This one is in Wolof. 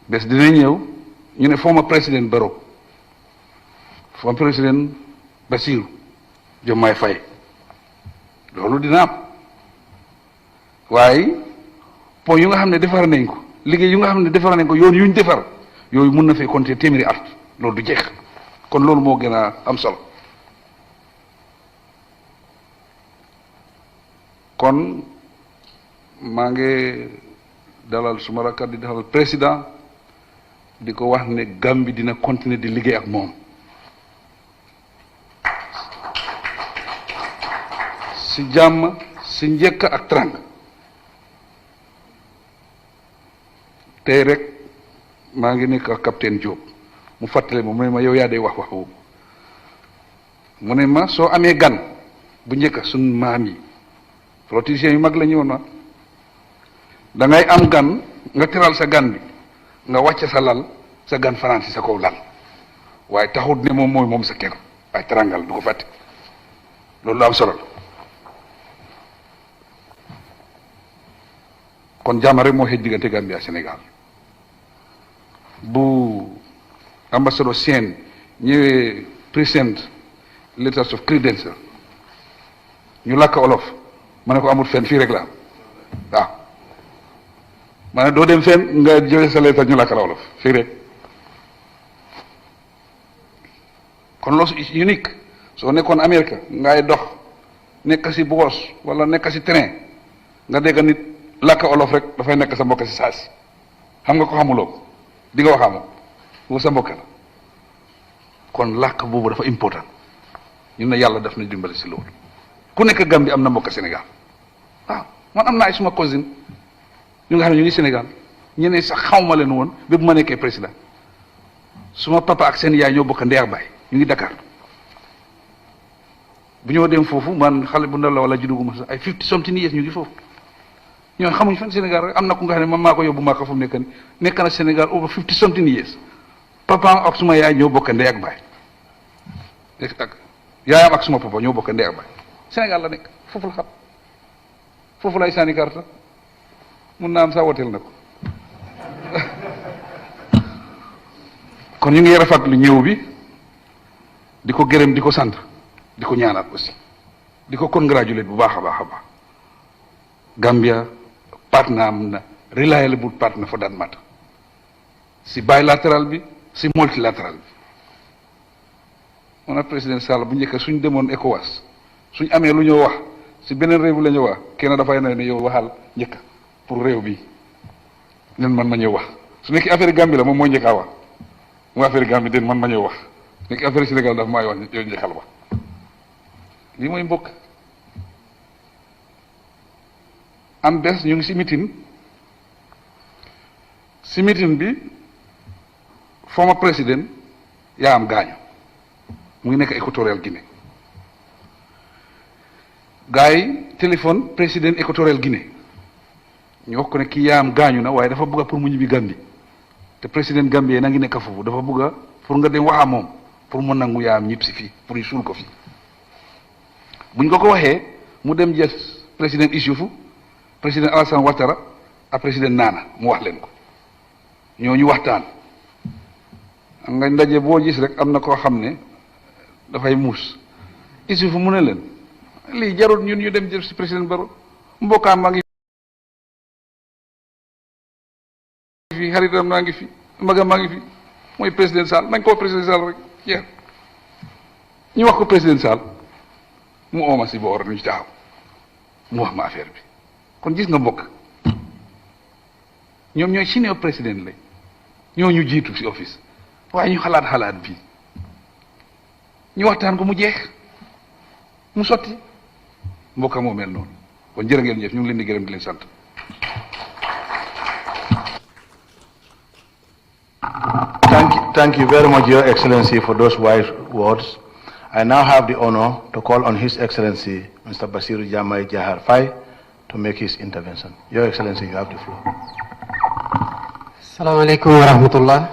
bés dina ñëw ñu ne former président Barrow former président Bassirou Diomaye Faye loolu dina am waaye point yu nga xam ne defar nañ ko liggéey yu nga xam ne defar nañ ko yoon yuñ defar yooyu mun na fee compter téeméeri at loolu du jeex kon loolu moo gën a am solo kon maa ngi dalal suma rakkat di dalal président di ko wax ne Gambie dina continuer di liggéey ak moom si jàmm si njëkk ak trang tey rek maa ngi nekk ak capitaine Diop mu fàttale ma mu ne ma yow yaa day wax boobu mu ne ma soo amee gan bu njëkk suñ maam yi politiciens yu mag la ñëwoon na da ngay am gan nga teral sa gan bi nga wàcce sa lal sa gan fanaan si sa kaw lal waaye taxut ne moom mooy moom sa kër waaye terangal du ko fàtte loolu am solo kon jàmm rek moo xëj diggante Gambie ak Sénégal bu ambassadeur Sène ñëwee present letters of credential ñu làkk olof ma ne ko amul fenn fii rek la am waaw ma ne doo dem fenn nga jëlee sa lettre ñu làkk la olof fii rek kon loolu unique soo nekkoon Amérique ngay dox nekk si boos wala nekk si train nga dégg nit làkk olof rek dafay nekk sa mbokk si saasi xam nga ko xamuloo ko di nga waxaa moom bu sa mbokk la kon làkk boobu dafa important ñun ne yàlla daf na dimbali si loolu ku nekk Gambie am na mbokk Sénégal waaw man am naa ay suma cousine ñu nga xam ne ñu ngi Sénégal ñeneen sax xawma leen woon ba bu ma nekkee président suma papa ak seen yaay ñoo bokk ndey ak baay ñu ngi Dakar bu ñoo dem foofu man xale bu ndaw la wala judduguma sax ay 50 something years ñu ngi foofu ñoo xamuñ fan Sénégal rek am na ku nga xam ne man maa ko yóbbu maa ko fu mu nekk nii nekk na Sénégal over 50 something years papa ak suma yaay ñoo bokk ndey ak baay ak yaayam ak suma papa ñoo bokk ndey ak baay Sénégal la nekk foofu la xam foofu lay sànni karta mun naa am saa woteel na ko kon ñu ngi rafetlu ñëw bi di ko gërëm di ko sant di ko ñaanal aussi di ko congratulate bu baax a baax a baax Gambia partner am na reliable partner for that matter si bilatéral bi si multilatéral bi on a président Sall bu njëkk suñ demoon ECOWAS suñ amee lu ñoo wax si beneen réew bi la ñu wax kenn dafay ne yow waxal njëkk pour réew bi nen man ma ñëw wax su nekkee affaire Gambie la moom mooy njëkkaa wax mu affaire Gambie den man ma ñëw wax nekk affaire Sénégal daf maay wax yow njëkkal wax lii mooy mbokk am bés ñu ngi si meeting bi former président yaa am gaañu mu ngi nekk Équatorial Guinée gars yi téléphone président Équatorial Guinée ñu wax ko ne kii yaa am gaañu na waaye dafa bëgg pour mu ñibbi Gambie te président Gambie na ngi nekk foofu dafa bëgg pour nga dem waxaa moom pour mu nangu yaa am ñib si fii pour ñu suul ko fii buñ ko waxee mu dem jël président Issoufou président Alassane Ouattara ak président Nana mu wax leen ko ñooñu waxtaan am nga ndaje boo gis rek am na koo xam ne dafay muus Issoufou mu ne leen lii jarul ñun ñu dem jël si président Barrow mbokkaam maa ngi fi xaritam maa ngi fi magam maa ngi fi mooy président Sall nañ ko président Sall rek jeex ñu wax ko président Sall mu ooma si boor ñu ci taxaw mu wax ma affaire bi kon gis nga mbokk ñoom ñooy senior président lañ ñoo ñu jiitu si office waaye ñu xalaat bi ñu waxtaan ko mu jeex mu sotti mbokka moo mel noonu kon jërë ngeen jëf ñu ngi leen di gërëm di leen sant. Thank you very much, Your Excellency, for those wise words. I now have the honor to call on His Excellency, Mr. Bassirou Diomaye Diakhar Faye, to make his intervention. Your Excellency, you have the floor. Assalamu alaikum wa rahmatullah.